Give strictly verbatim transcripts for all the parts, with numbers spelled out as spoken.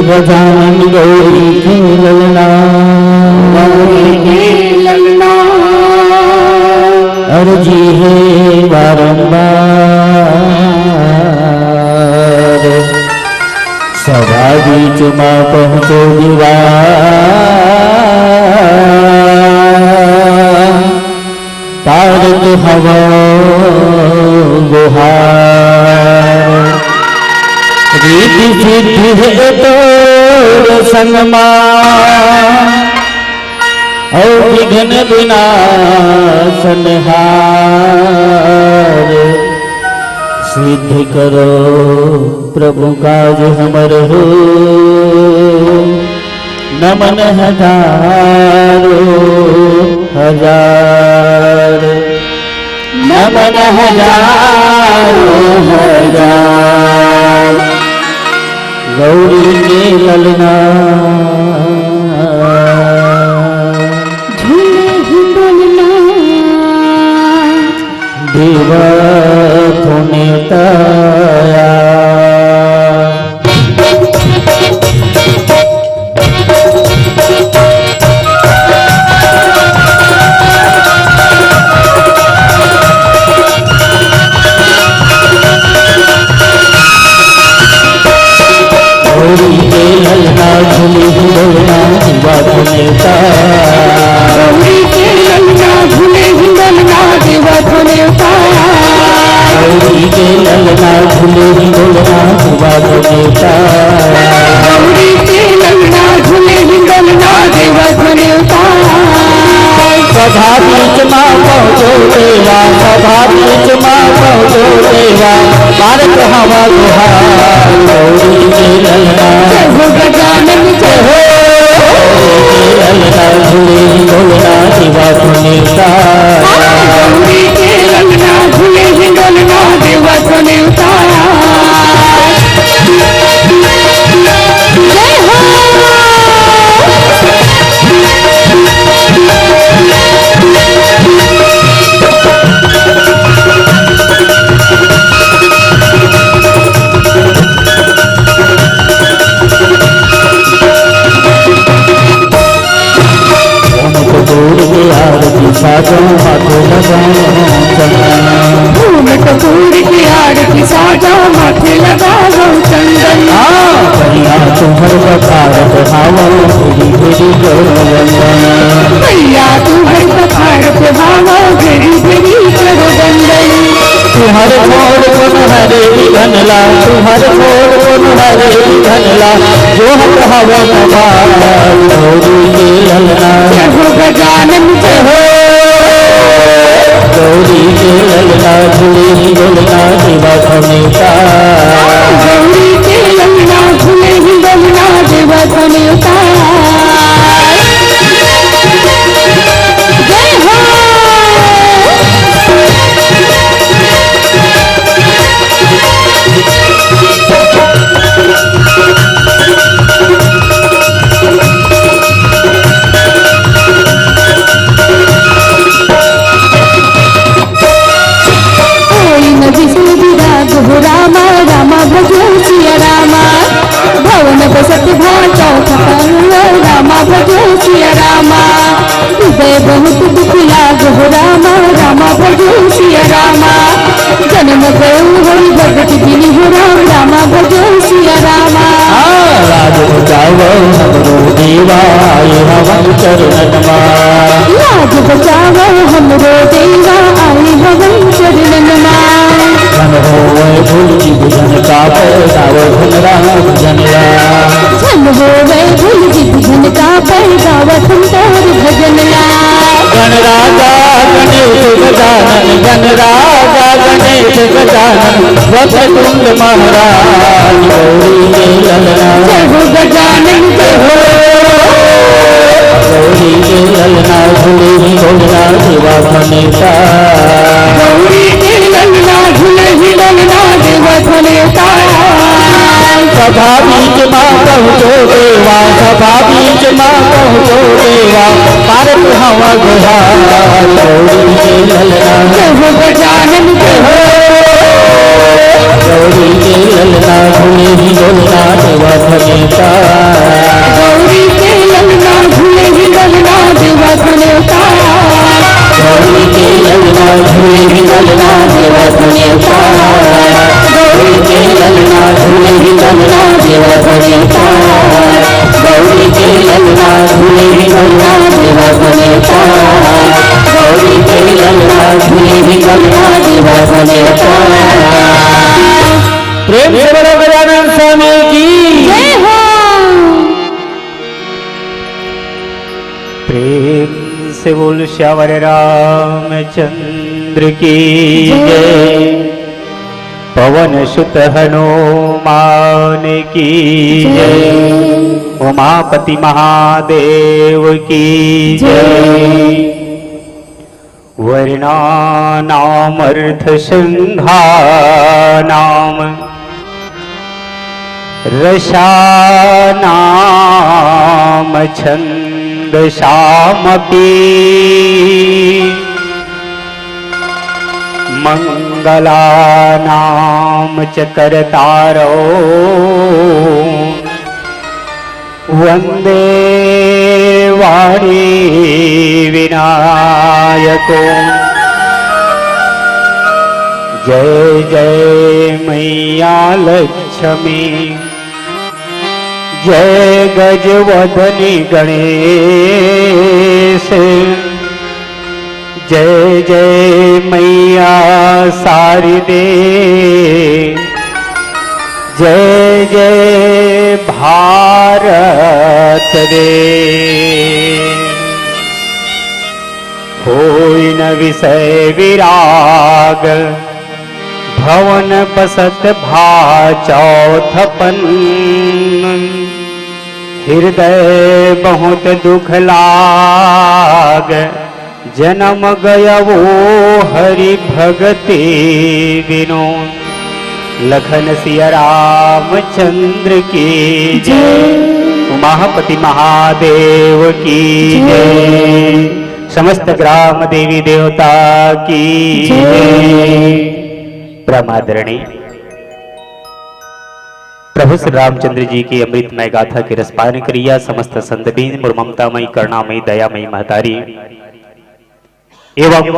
गजानन गौरी के ललना, गौरी के ललना। अर्जी हे बारंबार, सभा बीच मा पहुँचो दीवार। पारत हवो गुहार। रिद्धि सिद्धि हे तोर संग मा, अउ विघ्न विनाशन हार। सिद्ध करो प्रभु काज हमर हो, नमन हजारो हजार, नमन हजारो हजार। गौरी के ललना, झूले हिंडोलना, देवा थो नेवताया। गौरी के ललना झूले हिंडोलना, देवा थो नेवताया। गौरी के ललना झूले हिंडोलना, देवा थो नेवताया। गौरी के ललना झूले हिंडोलना, देवा थो नेवताया। गौरी के ललना झूले हिंडोलना, देवा थो नेवताया। सभा बीच मा पहुँचो देवा, सभा बीच मा पहुँचो देवा, पारत हवो गुहार। गौरी के ललना, जय हो गजानन जय हो। गौरी के ललना झूले हिंडोलना, देवा थो नेवताया। गौरी के ललना झूले हिंडोलना, देवा थो नेवताया। जय हो। कपूर के आरती साजो, माथे लगाओ चंदन। फूल कपूर के आरती साजो, माथे लगाओ चंदन। हाँ, भैया तुम्हर पखारत हावो, भेरी भेरी करो वंदन। भैया तुम्हर पखारत हावो, भेरी भेरी करो वंदन। तुम्हर छोड़ कोन हरे विघन ला, तुम्हर छोड़ कोन हरे विघन ला, जोहत हवो कपार। गौरी के ललना जय हो गजानन जय हो। गौरी के ललना झूले हिंडोलना, देवा थो नेवताया। गौरी के ललना झूले हिंडोलना, देवा थो नेवताया। जय हो। कोई न बिसरे विराग हो रामा, रामा भजो सिया रामा। भवन बसत भा चौक पर रामा भजो सिया रामा। हृदय बहुत दुख लाग हो रामा, रामा भजो सिया रामा। जन्म गयो हरि भगत बिनु हो राम, रामा भजो सिया रामा। हाँ, लाज बचावो हमरो देवा, आए हवन चरणन मा। लाज बचावो हमरो देवा, आए हवन चरणन मा। धन होवै भूल जिब जन का पै, गावत हम राम भजन ला। धन होवै भूल जिब जन का पै, गावत हम तोर भजन ला। गणराजा गणेश गजानन, गणराजा गणेश गजानन, वक्रतुंड महाराज गौरी के ललना। जय हो गजानन जय हो। गौरी के ललना झूले हिंडोलना, देवा थो नेवताया। गौरी के ललना झूले हिंडोलना, देवा थो नेवताया। सभा बीच मा पहुँचो देवा, सभा बीच मा पहुँचो देवा, पारत हवो गुहार। गौरी के ललना जय हो गजानन जय हो। गौरी के ललना झूले हिंडोलना, देवा थो नेवताया। ललना झूले ही ललना देवा बने पार। गौरी के ललना झूले ही ललना देवा बने पार। गौरी के ललना झूले ही ललना देवा बने पार। प्रेम से बोलो गजानन स्वामी की। जय हो। प्रेम से बोल श्यावर रामचंद्र की जय। जय। पवन सुत हनुमान की जय। जय। उमापति महादेव की जय। जय। वर्णानामर्थसंघानां रसानां छन्दसामपि। मङ्गलानां च कर्तारौ वन्दे वाणी विनायको। जय जय मैया लक्ष्मी, जय गजवदनी गणेश। जय जय मैया शारदे, जय जय भारत रे। होई न विषय विराग, भवन बसत भा चौथपन। हृदय बहुत दुख लाग, जनम गया वो हरि भगति बिनु। लखन सिया रामचंद्र की जय। जय। उमापति महादेव की जय। जय। समस्त ग्राम देवी देवता की जय। जय। परम आदरणीय प्रभु श्री रामचंद्र जी के अमृतमय गाथा के रसपान करिया समस्त संतबीन, मोर ममतामयी, करुणामयी, दयामयी महतारी एवं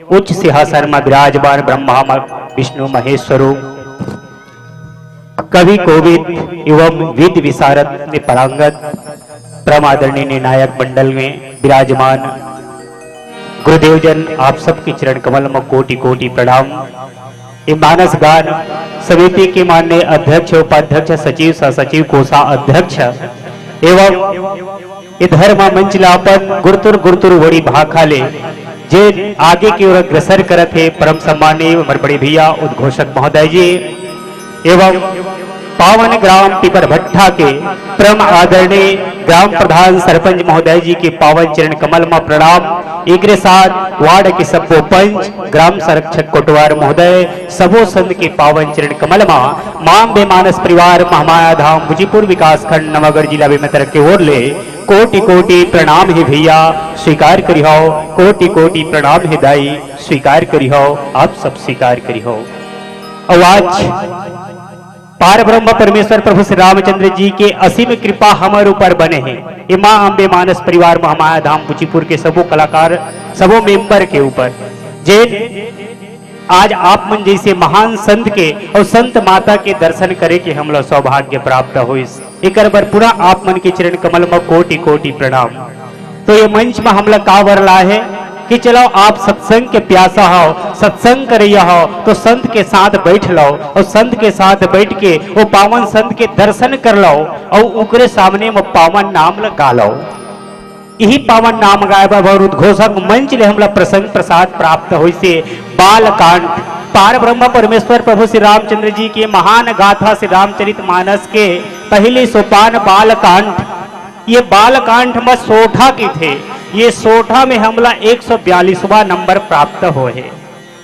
उच्च सिंहासन में विराजमान ब्रह्मा म-, विष्णु महेश्वरो, कवि कोविद एवं विद विशारद ने परांगत, परम आदरणीय निर्णायक मंडल में विराजमान गुरुदेव जन, आप सबके चरण कमल में कोटि कोटि प्रणाम। ये मानस गान समिति के माननीय अध्यक्ष, उपाध्यक्ष, सचिव, सह सचिव, कोषाध्यक्ष एवं ये धर्म मंच ला अपन गुरतुर गुरतुर वड़ी भाखा ले जे आगे की ओर अग्रसर करत हे, परम सम्माननीय हमर बड़े भैया उद्घोषक महोदय जी एवं पावन ग्राम पीपर भट्ठा के परम आदरणीय ग्राम प्रधान सरपंच महोदय जी के पावन चरण कमल म प्रणाम। एकरे साथ वार्ड के सब्बो पंच, ग्राम संरक्षक कोटवार महोदय, सबो संत के पावन चरण कमल म मां अम्बे मानस परिवार महामाया धाम बुजीपुर विकास खंड नवागढ़ जिला बेमेतरा के ओर ले कोटि कोटि प्रणाम हे भैया, स्वीकार करिहव। कोटि कोटि प्रणाम हे दाई, स्वीकार करिहव। आप सब स्वीकार करिहव। अउ आज पार ब्रह्म परमेश्वर प्रभु श्री रामचंद्र जी के असीम कृपा हमर ऊपर बने हे। ए मां अम्बे मानस परिवार महामाया धाम बुजीपुर के सबो कलाकार, सबो मेंबर के ऊपर, जे आज आप मन जैसे महान संत के अउ संत माता के दर्शन करे के हमला सौभाग्य प्राप्त होइस। एकर बर पुनः आप मन के चरण कमल म कोटि कोटि प्रणाम। तो ये मंच म हमला का बर लाए हे कि चलो, आप सत्संग के प्यासा हव, सत्संग करैया हव, तो संत के साथ बैठ लव अउ संत के साथ बैठ के वो पावन संत के दर्शन कर लव अउ ओकरे सामने म पावन नाम ल गा लव। इही पावन नाम गाय बर अउ उद्घोषक मंच ले हमला प्रसंग प्रसाद प्राप्त होइसे। बालकांड, पार ब्रह्म परमेश्वर प्रभु श्री रामचंद्र जी के महान गाथा श्री रामचरित मानस के पहली सोपान बालकांड। ये बालकांड म सोठा किथे, ये सोठा में हमला एक सौ बयालीसवाँ नंबर प्राप्त होए हे।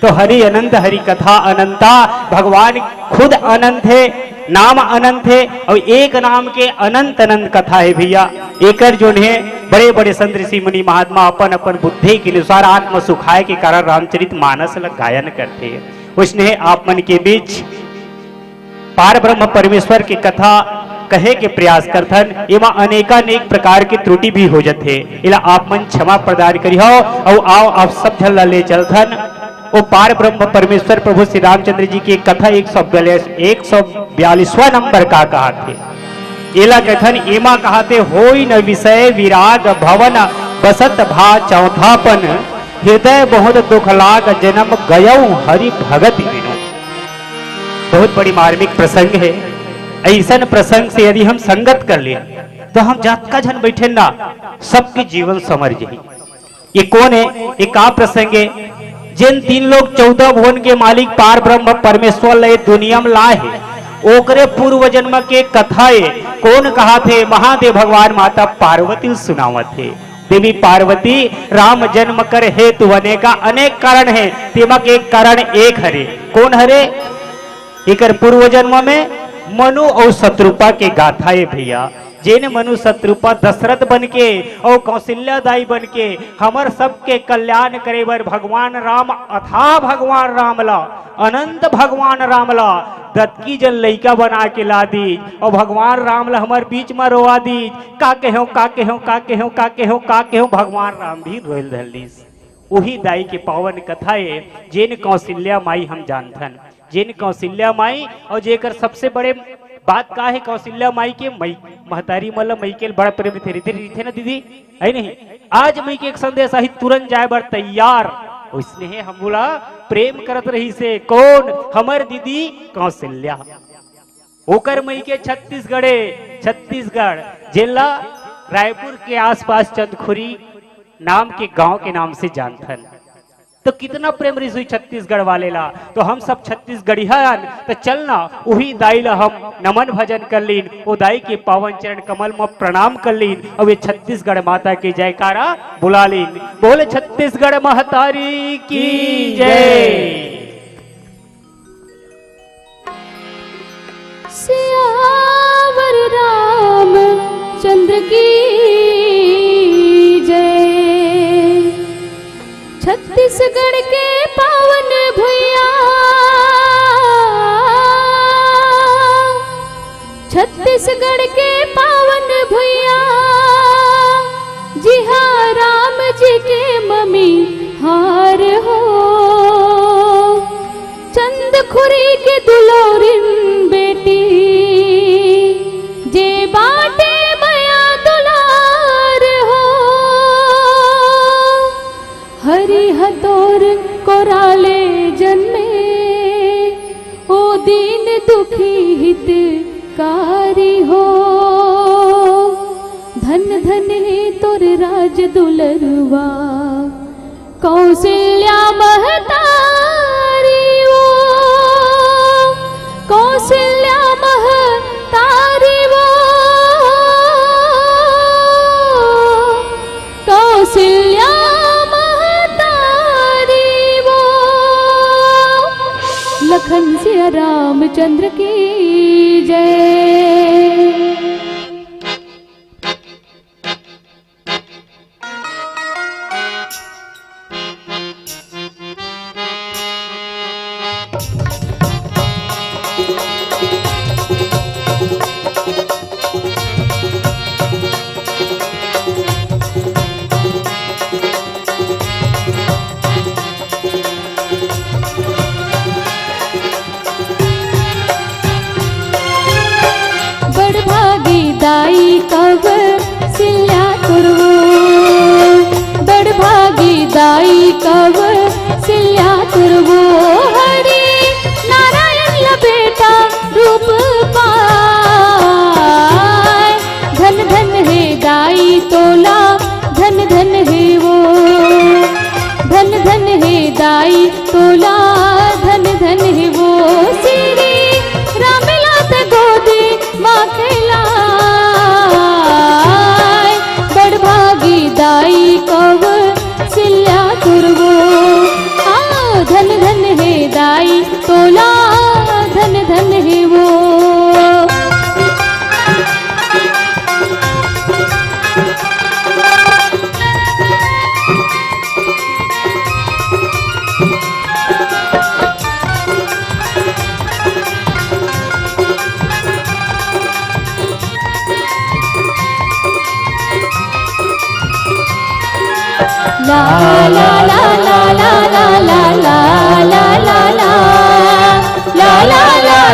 तो हरि अनंत, हरि कथा अनंता, भगवान खुद अनंत हे, नाम अनंत हे, अउ एक नाम के अनंत अनंत कथा हे भैया। एकर जोन हे, बड़े बड़े संत ऋषि मुनि महात्मा अपन अपन बुद्धि के अनुसार आत्म सुखाय के कारण रामचरित मानस ल गायन करथे। उसने आप मन के बीच पार ब्रह्म परमेश्वर के कथा कहे के प्रयास करथन। एमा अनेकानेक प्रकार के त्रुटि भी हो जथे, एला आप मन क्षमा प्रदान करिहव। अउ आओ, आप सब झन ला ले चलथन वो पार ब्रह्म परमेश्वर प्रभु श्री रामचंद्र जी के कथा एक सौ बयालीस, एक सौ बयालीसवाँ नंबर का कहाथे। एला कथन एमा कहाथे, होई न विषय विराग भवन बसत भा चौथापन, हृदय बहुत दुख लाग जन्म गयौ हरि भगति बिनु। बहुत बड़ी मार्मिक प्रसंग है। ऐसन प्रसंग से यदि हम संगत कर ले तो हम जतका झन बैठे ना, सबके जीवन संवर जाही। ये कोन हे? ये का प्रसंग हे? जेन तीन लोक चौदह भुवन के मालिक पार ब्रह्म परमेश्वर ल ये दुनिया म लाए हे, ओकरे पूर्व जन्म के कथा ये कोन कहाथे? महादेव भगवान माता पार्वती ल सुनावत हे। देवी पार्वती, राम जन्म कर हेतु अनेका अनेक कारण हे, तेमा के एक कारण एक हरे। कोन हरे? एकर पूर्व जन्म में मनु अउ शतरूपा के गाथा हे भैया। जेन मनु शतरूपा दशरथ बन के अउ कौशल्या दाई बन के हमर सबके कल्याण करे बर भगवान राम, अथा भगवान राम ला, अनंत भगवान राम ला दतकी जन लइका बना के ला दीज अउ भगवान राम ला हमर बीच म रोवा दीज। का कहेंव, का कहेंव, का कहेंव, का कहेंव, का कहेंव, भगवान राम भी रोयल धर लीस। उही दाई के पावन कथा ए, जेन कौशल्या माई हम जानथन, जेन कौशल्या माई, अउ जेकर सबसे बड़े बात का हे, कौशल्या माई के मई, महतारी मन ल मई के बड़ा प्रेम रहिथे, रहिथे ना दीदी, हे नहीं? आज मई के एक संदेश आही, तुरंत जाए बर तैयार। ओइसने हे हमू ला प्रेम करत रहिसे। कोन? हमर दीदी कौशल्या। ओकर मई के छत्तीसगढ़ ए, छत्तीसगढ़, जेला रायपुर के आसपास चंदखुरी नाम के गांव के नाम से जानथन। तो कितना प्रेम रिस हुई छत्तीसगढ़ वाले ला। तो हम सब छत्तीसगढ़िया हन, तो चल ना उही दाई ला हम नमन भजन कर लीन, ओ दाई के पावन चरण कमल म प्रणाम कर लीन, अउ ये छत्तीसगढ़ माता के जयकारा बुला लीन। बोल छत्तीसगढ़ महतारी की जय। सियावर रामचंद्र की जय। छत्तीसगढ़ के पावन भुइया, छत्तीसगढ़ के पावन भुइया, जिहा राम जी के ममी हार हो। चंदखुरी के दुलौरिन बेटी, जे बाटे मया दुलार हो। हरि हतोर कोराले जन्मे, ओ दीन दुखी हितकारी हो। धन धन हे तोर राज दुलरुआ, कौशल्या महतारी वो, कौशल्या महतारी वो, कौशल्या महतारी वो। लखन सिया रामचंद्र की जय। बड़भागी दाई कौशल्या तुरवो, बड़भागी दाई कौशल्या तुरवो। हरि नारायण ला बेटा रूप पाय। धन धन हे दाई तोला, धन धन हे वो। धन धन हे दाई तोला, धन धन हे वो। श्री रामला त गोदी मा खेलाय। बड़भागी दाई कौशल्या तुरवो। हाँ, धन धन हे दाई तोला, धन धन हे वो। ला ला ला ला ला ला ला ला।